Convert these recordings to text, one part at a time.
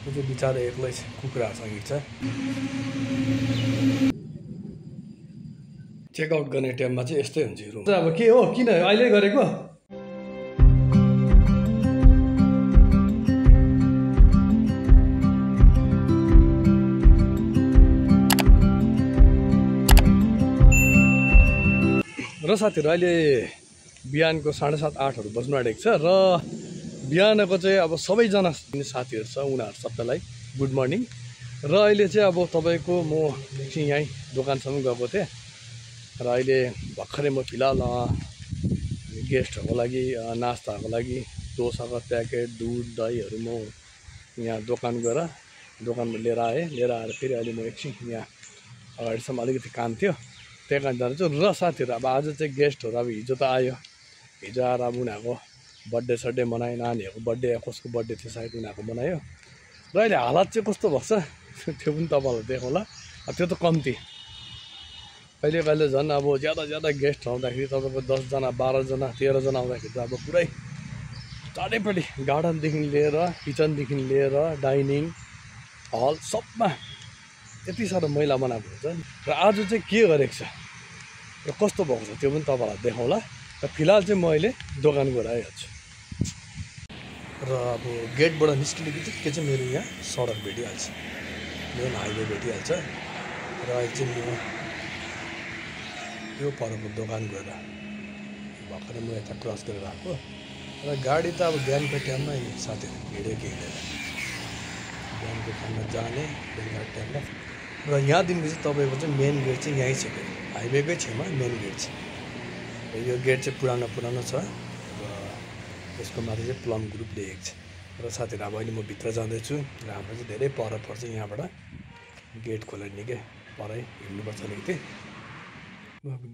त्यो चाहिँ बिचारा एक्लै छ, कुखुराहरूसँग हिँड्छ। चेकआउट गर्ने टाइममा चाहिँ यस्तै हुन्छ रुम। अब के हो, किन अहिले गरेको? र साथीहरू अहिले बिहानको 7:30 8 बज्नु आँटेको छ र बिहानको चाहिँ अब सबैजना साथीहरू छ, उनीहरू सबैलाई गुड मर्निङ। र अहिले चाहिँ अब तपाईँको म एकछिन यहीँ दोकानसम्म गएको थिएँ र अहिले भर्खरै म फिलहाल गेस्टहरूको लागि नास्ताहरूको लागि डोसाको प्याकेट दुध दहीहरू म यहाँ दोकानमा लिएर आएर फेरि अहिले म एकछिन यहाँ अगाडिसम्म अलिकति काम थियो, त्यही कारण जान्छु। र साथीहरू अब आज चाहिँ गेस्टहरू अब हिजो त आयो, हिजो आएर अब उनीहरूको बर्थडे सड्डे मनायो, नानीहरूको बर्थडे कसको बर्थडे थियो सायद उनीहरूको मनायो। र अहिले हालत चाहिँ कस्तो भएको छ त्यो पनि तपाईँहरूलाई देखाउँला। त्यो त कम्ती, कहिले झन् अब ज्यादा गेस्ट आउँदाखेरि तपाईँको 10 जना 12 जना 13 जना आउँदाखेरि त अब पुरै चारैपट्टि गार्डनदेखि लिएर किचनदेखि लिएर डाइनिङ हल सबमा यति साह्रो मैला बनाएको हुन्छ। र आज चाहिँ के गरेको छ र कस्तो भएको छ त्यो पनि तपाईँहरूलाई देखाउँला। र फिलहाल चाहिँ म अहिले दोकान गएर आइहाल्छु। र अब गेटबाट निस्किने बित्तिकै चाहिँ मेरो यहाँ सडक भेटिहाल्छ, मेन हाइवे भेटिहाल्छ। र अहिले चाहिँ म यो परको दोकान गएर भर्खरै म यता क्रस गरेर आएको। र गाडी त अब बिहानको टाइममा साथीहरू हिँडेको हिँडेर बिहानको टाइममा जाने, बेलुका टाइममा। र यहाँदेखि चाहिँ तपाईँको चाहिँ मेन गेट चाहिँ यहीँ छ, हाइवेकै छेउमा मेन गेट छ। र यो गेट चाहिँ पुरानो छ र यसको माथि चाहिँ प्लम ग्रुप लेखेको छ। र साथीहरू अब अहिले म भित्र जाँदैछु र हाम्रो चाहिँ धेरै पर पर्छ, यहाँबाट गेट खोलेर निकै परै हिँड्नुपर्छ अलिकति।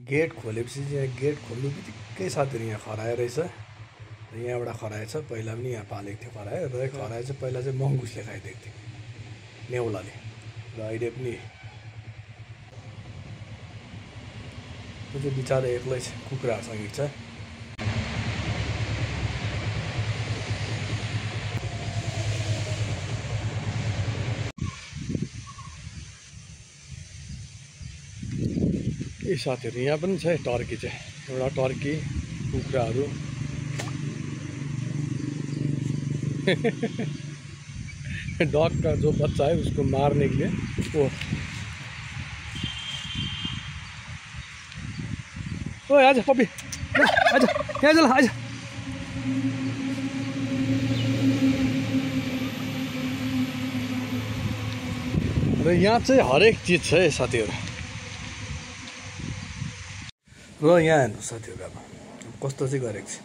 गेट खोलेपछि चाहिँ गेट खोल्नु बित्तिकै साथीहरू यहाँ खरायो रहेछ। र यहाँबाट खराएछ, पहिला पनि यहाँ पालेको थियो खरायो। र खरायो चाहिँ पहिला चाहिँ मङ्गुसले खाइदिएको थियो, नेउलाले। र अहिले पनि त्यो चाहिँ बिचारा एक्लै छ, कुखुराहरूसँग हिँड्छ। ए साथीहरू यहाँ पनि छ टर्की चाहिँ, एउटा टर्की कुखुराहरू डग का जो बच्चा है उसको मारने के लिए वो ओ आजा पपी आजा यहाँ चल आजा। र यहाँ चाहिँ हरेक चिज छ है साथीहरू। र यहाँ हेर्नु साथीहरू अब कस्तो चाहिँ गरेको छ,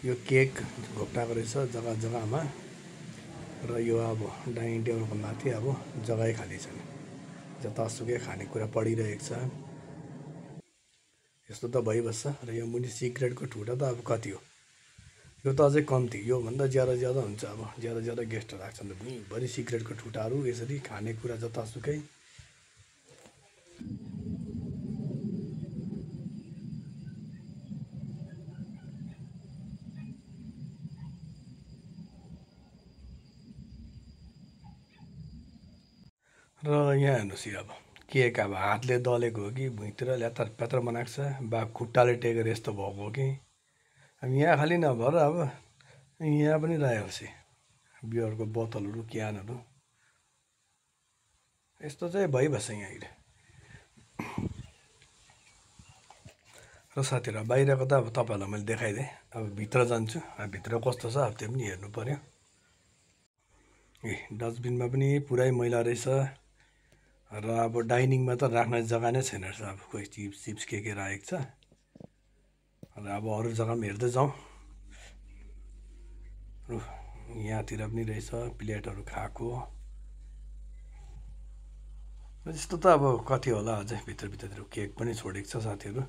यो केक घोप्टाएको रहेछ जग्गा जग्गामा। र यो अब डाइनिङ टेबलको माथि अब जग्गै खाली छैन, जतासुकै खानेकुरा पडिरहेको छ, यस्तो त भइबस्छ। र यो मुनि सिक्रेटको ठुटा त अब कति हो, यो त अझै कम्ती, योभन्दा ज्यादा हुन्छ। अब ज्यादा गेस्टहरू आएको छ भने भुइँभरि सिक्रेटको ठुटाहरू यसरी खानेकुरा जतासुकै। र यहाँ हेर्नुहोस् यो अब केक अब हातले दलेको हो कि भुइँतिर ल्यातर प्यातर बनाएको छ, बा खुट्टाले टेकेर यस्तो भएको हो कि। अब यहाँ खालि नभएर अब यहाँ पनि राखेपछि बियरको बोतलहरू क्यानहरू यस्तो चाहिँ भइबस्छ यहाँ अहिले। र साथीहरू बाहिरको त अब तपाईँहरूलाई मैले देखाइदिएँ, अब भित्र जान्छु। अब भित्र कस्तो छ अब त्यो पनि हेर्नु पर्यो। ए डस्टबिनमा पनि पुरै मैला रहेछ। र अब डाइनिङमा त राख्ने जग्गा नै छैन रहेछ, अब कोही चिप्स के राखेको छ। र अब अरू जग्गामा हेर्दै जाउँ। यहाँतिर पनि रहेछ प्लेटहरू खाएको, यस्तो त अब कति होला अझै भित्रतिर केक पनि छोडेको छ साथीहरू।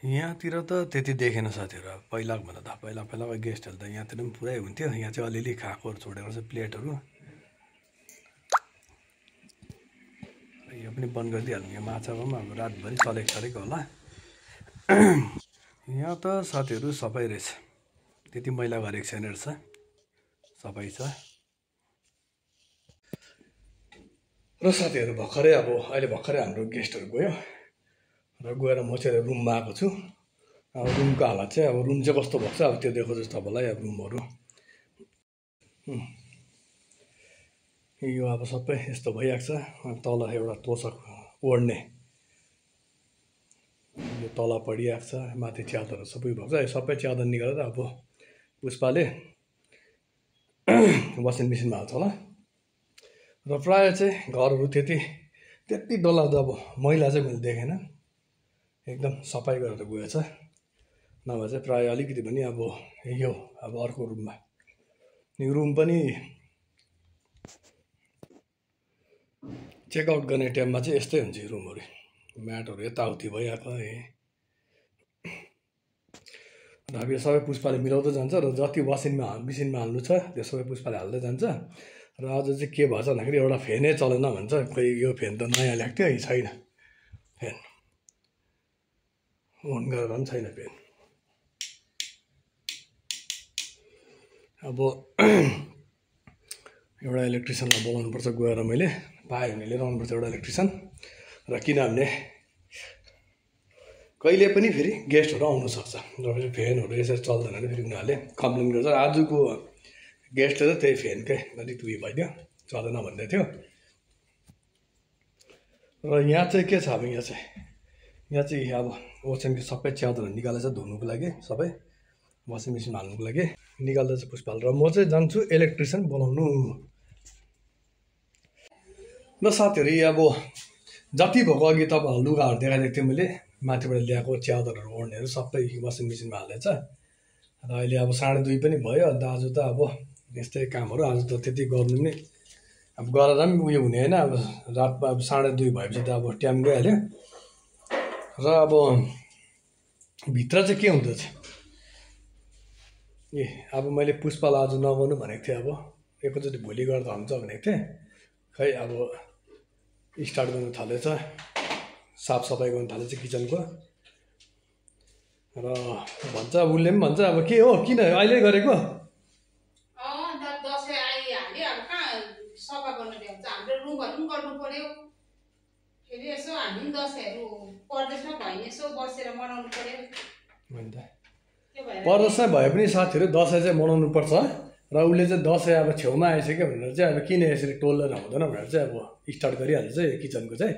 यहाँतिर त त्यति देखेन साथीहरू। अब पहिलाको भन्दा त पहिलाको गेस्टहरू त यहाँतिर पनि पुरै हुन्थ्यो। यहाँ चाहिँ अलिअलि खाएकोहरू छोडेको छ प्लेटहरू। यो पनि बन्द गरिदिइहाल्नु, यो माछाको पनि अब रातभरि चलेको होला। यहाँ त साथीहरू सबै रहेछ, त्यति मैला गरेको छैन रहेछ, सफाइ छ। र साथीहरू भर्खरै अहिले भर्खरै हाम्रो गेस्टहरू गयो र गएर म चाहिँ रुममा आएको छु। अब रुमको हालत चाहिँ रुम चाहिँ कस्तो भएको छ त्यो देखाउँछु तपाईँलाई। अब रुमहरू यो सबै यस्तो भइरहेको छ। तल एउटा तोसक ओढ्ने यो तल पडिरहेको छ, माथि च्यादरहरू सबै भएको छ। सबै च्यादर निकालेर पुष्पाले वासिङ मेसिनमा हाल्छ होला। र प्रायः चाहिँ घरहरू त्यति डरलाग्दो मैला चाहिँ मैले देखेन, एकदम सफाइ गरेर गएछ। नभए चाहिँ प्रायः अलिकति पनि यो अर्को रुममा यो रुम पनि चेकआउट गर्ने टाइममा चाहिँ यस्तै हुन्छ यो रुमहरू, म्याटहरू यताउति भइरहेको। र अब यो सबै पुष्पाले मिलाउँदै जान्छ र जति मेसिनमा हाल्नु छ त्यो सबै पुष्पाले हाल्दै जान्छ। र आज चाहिँ के भएछ भन्दाखेरि एउटा फ्यानै चलेन भन्छ। खोइ यो फ्यान त नयाँ ल्याएको थियो, छैन फ्यान, अन गरेर पनि छैन फ्यान। एउटा इलेक्ट्रिसियनलाई बोलाउनुपर्छ गएर, मैले पाएँ भने लिएर आउनुपर्छ एउटा इलेक्ट्रिसियन। र किनभने कहिले पनि फेरि गेस्टहरू आउनु सक्छ र फेरि फ्यानहरू यसरी चल्दैन भने फेरि उनीहरूले कम्प्लेन गर्छ। आजको गेस्टले त्यही फ्यानकै अलिक उयो भइदियो, चलेन भन्दै थियो। र यहाँ चाहिँ के छ यहाँ चाहिँ ओछ्यानको सबै च्यादरहरू निकालेछ धुनुको लागि, सबै वासिङ मेसिनमा हाल्नुको लागि निकाल्दैछ पुष्पाल। र म चाहिँ जान्छु इलेक्ट्रिसियन बोलाउनु। र साथीहरू जति भएको अघि तपाईँहरू लुगाहरू देखाइदिएको थिएँ मैले, माथिबाट ल्याएको च्यादरहरू ओढ्नेहरू सबै वासिङ मेसिनमा हाल्दैछ। र अहिले 2:30 पनि भयो। अन्त आज त यस्तै कामहरू आज त त्यति गर्नु नि गरेर पनि उयो हुने होइन। रातमा 2:30 भएपछि त टाइम गइहाल्यो। र भित्र चाहिँ के हुँदैछ मैले पुष्पालाई आज नगर्नु भनेको थिएँ। एकैचोटि भोलि गर्दा हुन्छ भनेको थिएँ। खै स्टार्ट गर्नु थालेछ, साफसफाइ गर्नु थालेछ किचनको। र भन्छ उसले पनि भन्छ के हो किन अहिले गरेको? दसैँ आइहाल्यो, कहाँ सफा गर्नु भ्याउँछ, हाम्रो रुमहरू पनि गर्नु पर्यो। फेरि यसो हामी पनि दसैँहरू परदेशमा भयो यसो बसेर मनाउनु पर्यो। परदेशमै भए पनि साथीहरू दसैँ चाहिँ मनाउनु पर्छ। र उसले चाहिँ दसैँ छेउमा आइसक्यो भनेर चाहिँ किन यसरी टोलेर हुँदैन भनेर चाहिँ स्टार्ट गरिहाल्छ किचनको चाहिँ।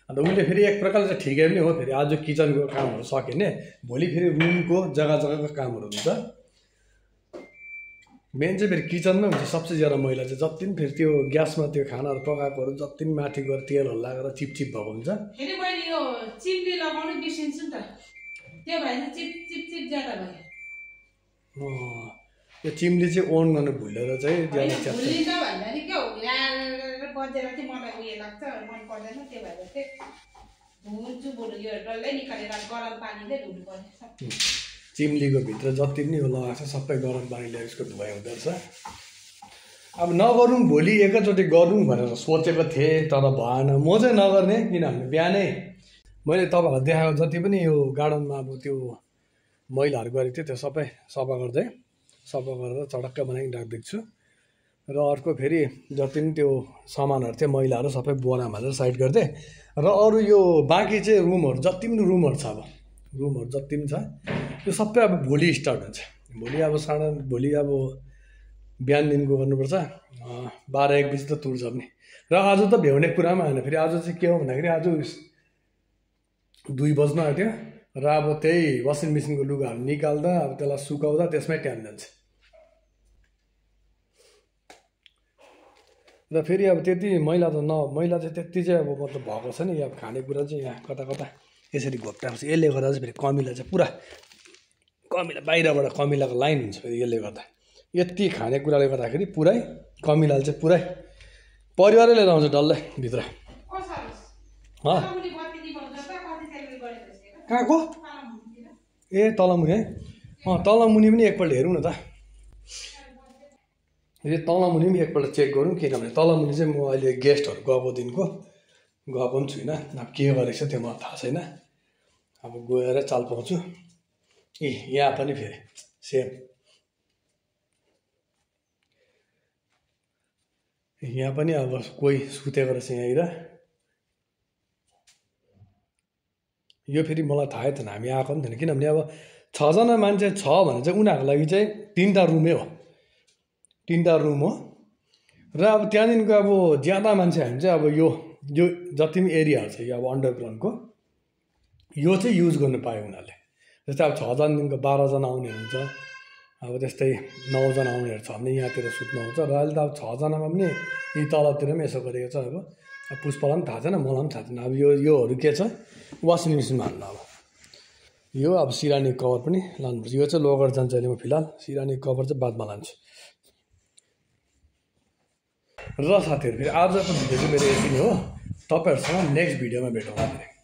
अन्त उसले फेरि एक प्रकारले चाहिँ ठिकै पनि हो। फेरि आज किचनको कामहरू सक्यो भने भोलि फेरि रुमको जग्गाको कामहरू हुन्छ। मेन चाहिँ फेरि किचनमै हुन्छ सबसे ज्यादा मैला चाहिँ। जति पनि फेरि त्यो ग्यासमा त्यो खानाहरू पकाएकोहरू जति पनि माथि गएर तेलहरू लगाएर चिपचिप भएको हुन्छ। फेरि मैले यो चिम्ली लगाउनु बिर्सिन्छु नि त, त्यो भएर चिप ज्यादा भयो। यो चिम्ली चाहिँ ओन गर्नु भुलेर चाहिँ ज्यादा च्याप्छ। भुलिन्छ भन्दा नि के हो, ल्याएर बजेर चाहिँ मलाई उयो लाग्छ, मन पर्दैन। त्यो भएर चाहिँ धुन्छु, बरु यो डल्लै निकालेर गरम पानीले धुनु पर्ने। चिम्लीको भित्र जति पनि यो लगाएको छ सबै गरम पानीले यसको धुवाइ हुँदो रहेछ। नगरौँ भोलि एकैचोटि गरौँ भनेर सोचेको थिएँ, तर भएन। म चाहिँ नगर्ने, किनभने बिहानै मैले तपाईँहरूलाई देखाएको जति पनि यो गार्डनमा त्यो मैलाहरू गरेको थिएँ त्यो सबै सफा गरेर चटक्क बनाइ राखिदिएको छु। र अर्को फेरि जति पनि त्यो सामानहरू थियो मैलाहरू सबै बोरामा हालेर साइड गरिदिएँ। र अरू यो बाँकी चाहिँ रुमहरू जति पनि रुमहरू छ रुमहरू जति पनि छ त्यो सबै भोलि स्टार्ट हुन्छ। भोलि बिहानदेखिको गर्नुपर्छ। 12-1 बजी त तुर्छ पनि। र आज त भ्याउने कुरामा आएन। फेरि आज चाहिँ के हो भन्दाखेरि आज 2 बज्न आँट्यो। र त्यही वासिङ मेसिनको लुगाहरू निकाल्दा त्यसलाई सुकाउँदा त्यसमै टाइम जान्छ। र फेरि त्यति मैला चाहिँ त्यति चाहिँ मतलब भएको छ नि। खानेकुरा चाहिँ यहाँ कता यसरी घोप्टाएको छ। यसले गर्दा चाहिँ फेरि कमिला बाहिरबाट कमिलाको लाइन हुन्छ। फेरि यसले गर्दा यति खानेकुराले गर्दाखेरि पुरै कमिलाले चाहिँ पुरै परिवारै लिएर आउँछ डल्लै भित्र। कहाँको तलमुनि है? तलमुनि पनि एकपल्ट हेरौँ न त। तलमुनि पनि एकपल्ट चेक गरौँ, किनभने तलमुनि चाहिँ म अहिले गेस्टहरू गएको दिनको गएको पनि छुइनँ। के गरेको छ त्यो मलाई थाहा छैन। गएर चाल पाउँछु। यहाँ पनि फेरि सेम यहाँ पनि अब कोही सुतेको रहेछ यहीँनिर। यो फेरि मलाई थाहै थिएन, हामी आएको पनि थिएन, किनभने अब 6 जना मान्छे छ भने चाहिँ उनीहरूको लागि चाहिँ 3टा रुमै हो, 3टा रुम हो। र अब त्यहाँदेखिको अब ज्यादा मान्छे हामी चाहिँ अब यो जति पनि एरियाहरू छ यो अब अन्डरग्राउन्डको यो चाहिँ युज गर्नु पायो उनीहरूले। जस्तै अब 6 जनादेखिको 12 जना आउने हुन्छ, अब त्यस्तै 9 जना आउनेहरू छ भने यहाँतिर सुत्नुहुन्छ। र अहिले त अब 6 जनामा पनि यी तलतिर पनि यसो गरेको छ। अब पुष्पलाई पनि थाहा छैन, मलाई पनि थाहा छैन। अब योहरू के छ वासिङ मेसिनमा हाल्नु। अब यो अब सिरानी कभर पनि लानुपर्छ, यो चाहिँ लगेर जान्छ अहिले म फिलहाल। सिरानी कभर चाहिँ बादमा लान्छु। र साथीहरू फेरि आजको भिडियो चाहिँ मेरो यति नै हो। तपाईँहरूसँग नेक्स्ट भिडियोमा भेटौँला।